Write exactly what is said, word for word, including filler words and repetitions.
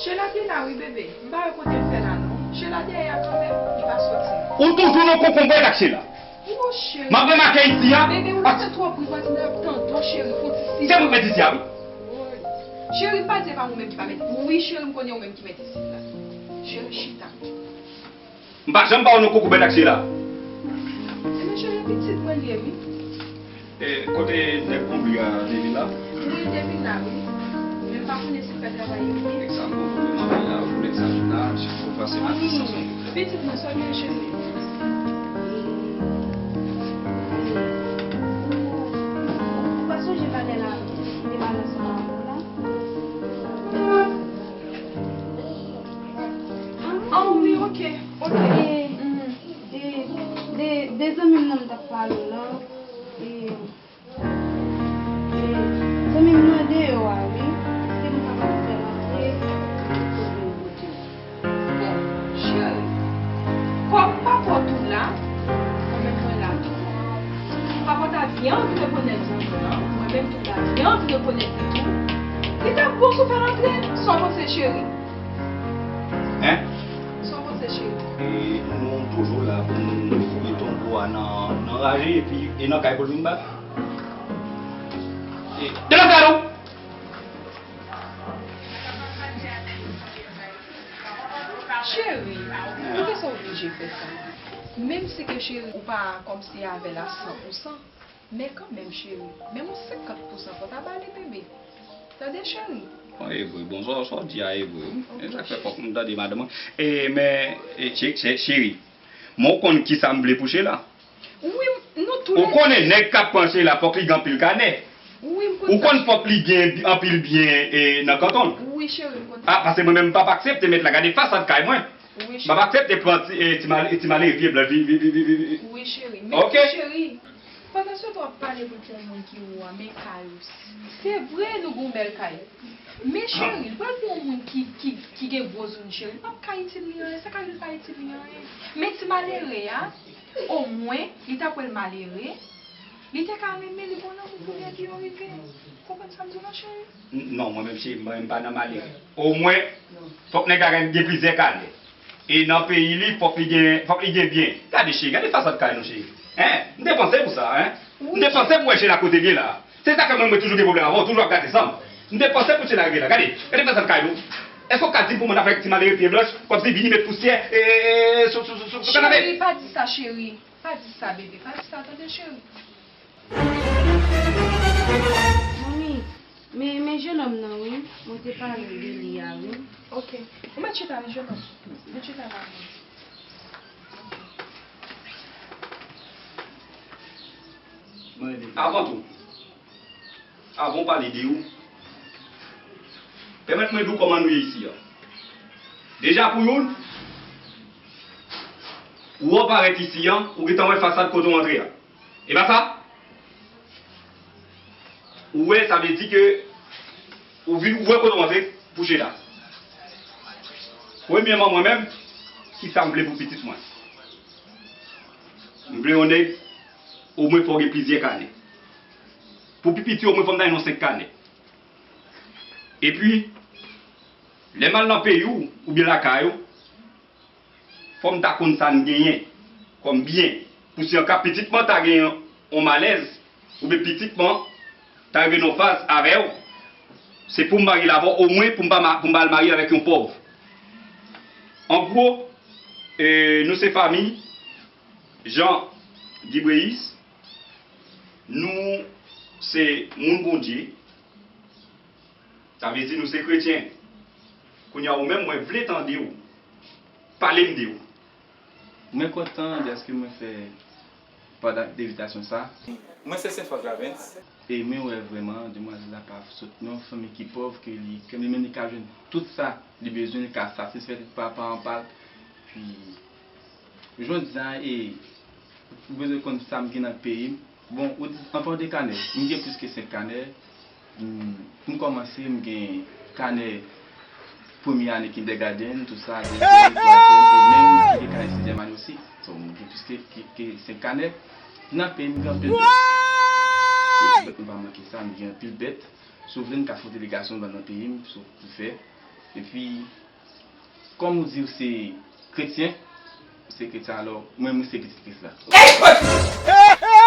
Sheila te la wi bebe, m pa wè kote l fè la non. Sheila dèyè a kanmenm, li pa soti non. Ou toujou nan konkonbèt ak Sheila. Ou cheri. M ap remake isi a. Bebe, ou te twò pri, m pa t ap tande w cheri, fon ti silans. Se mwen k met isi a wi. Woy. Cheri, m pa di e pa ou menm ki pa met. Wi cheri, m konnen ou menm ki met isi la. Cheri, chita. M pa janm pa wè nou konkonbèt ak Sheila. Ebyen cheri, pitit mwen li ye wi. E, kote nèg konbèt a te vin la? Wi, li te vin la wi. Men m pa konnen si l fè travay yo byen. Nèg sa bon, pou mwen la, pou nèg sa vin la, misye fò pase maten san sonde. Pitit mwen, sa w gen cheri? Ou, ou, ou pa sonje valè la, li te pale ansanm avè w la? Ah wi, ok, ok. E, de, de, de zanmi m nan m t ap pale w lan, e, e, zanmi m nan deyò a, wi. Èske m kapab fè l antre? Bon, cheri, kòm papa w tou la, mwen menm mwen la tou. Papa w ta byen antre rekonèt zanmi w lan, mwen menm tou m ta byen antre rekonèt li tou. Li t ap bon si w fè l antre, sa w panse cheri? Hein? Sa w panse cheri? E nou toujou la pou nou fouye tonbo a nan, nan raje epi e nan kay pou l vin bat. E, devan kay nou! Cheri, poukisa w oblije fè sa? Menm si ke cheri ou pa kòmsi avè l a san pou san, men kanmenm cheri, menm yon senkant pou san fò w ta ba li bebe. Tande cheri? Bon, e vre, bon, sa, sa w di a e vre wi. E sa k fè fòk m tande madanm mwen. E, men, e, che-, che-, cheri, men w konn kisa m vle pou Sheila. Wi, nou tou lè de. Ou konnen nèg k ap pran Sheila fòk li gen anpil kanè. Wi, m konn sa. Ou konn fòk li gen anpil byen e, nan kanton l. Wi, cheri, m konn sa. Ah, paske mwen menm m p ap aksepte met la gade fasad kay mwen. Wi, cheri. M p ap aksepte pran ti, e, ti mal-, ti malere pye blanch vi, vi, vi, vi, vi. Wi, cheri. Men tou cheri, pandan se tan w ap pale pou yon moun ki wo a, men kay ou. Se vre, nou gen yon bèl kay. Men cheri, l pral pou yon moun ki, ki, ki gen gwo zòn cheri, l p ap ka itil li anyen, sa ka li pa itil li anyen. Men ti malere a, omwen, li ta kwè l malere, li te ka renmen li bon lanmou pou nèg yo rive. Konprann sa m di w la, cheri? N-, non, mwen menm cheri, mwen menm m pa nan malere. Omwen, fòk nèg la gen, gen plizyè kanè. E nan peyi li, fòk li gen, fòk li gen byen. Gade cheri, gade fasad kay nou cheri. Hein? M te panse pou sa, hein? M te panse pou wè Sheila kote l ye la. Se sa k fè mwen, mwen toujou gen pwoblèm avè w, toujou ap gate san m. M te panse pou Sheila rive la. Gade, gade fasad kay nou. Èske w ka di m pou mwen afè ti malere pye blanch, kòmsi vini met pousyè, e, e, e, sou, sou, sou, sou, sou kanapè? Cheri, pa di sa, cheri. Pa di sa, bebe. Pa di sa, tande, cheri. Manmi, men, men jennonm nan, wi. Mwen te pale de li a, wi. Ok. Ou mèt chita, wi, jennonm. Mèt chita la, wi. Avan tou, avan w pale de ou, pèmèt mwen di w kòman nou ye isi a. Deja pou youn, ou wè w parèt isi a, ou gentan wè fasad kote w antre a. E pa sa? Ou wè, sa vle di ke ou vin, ou wè kote w antre pou Sheila. Premyèman, mwen menm, kisa m vle pou pitit mwen? M vle yon nèg, omwen fò w gen plizyè kanè. Pou pi piti, omwen fò m ta gen yon senk kanè. Epi, lè m al nan peyi w, oubyen lakay ou, fò m ta konn sa n genyen kòm byen. Pou si an ka pitit mwen ta gen yon malèz, oubyen pitit mwen ta rive nan yon faz avè w, se pou m marye l avè w, omwen pou m pa ma-, pou m pa al marye avèk yon pòv. An gwo, e, nou se fanmi Jean Guy Bréis, nou se moun Bondye, sa vle di nou se kretyen. Kounye a ou menm, mwen vle tande w. Pale m de ou. Mwen kontan dèske mwen fè pa de envitasyon sa. Mwen se Saint Frank Lavens. E mwen wè vrèman demwazèl la pa sot nan yon fanmi ki pòv, ke li, ke li menm li ka jwenn tout sa li bezwen, li ka satisfè tout pa paran pa l. Pi, jodi a, e, ou bezwen konn sa m gen nan peyi m. Bon, ou di, an palan de kanè, m gen plis ke senk kanè. M, pou m kòmanse, m gen kanè premye ane kindergarten, tout sa, dezyèm, twazyèm, e menm m gen kanè sizyèm ane osi. So, m gen plis ke, ke, ke senk kanè. Nan peyi m, m gen anpil bèt. Se bèt mwen pa manke sa, m gen anpil bèt. Si w vle, m ka fè yon delegasyon ban nan peyi m, so, pou fè. Epi, kòm ou di ou se kretyen, ou se kretyen, alò, mwen menm, ou se pitit Kris la. Hey!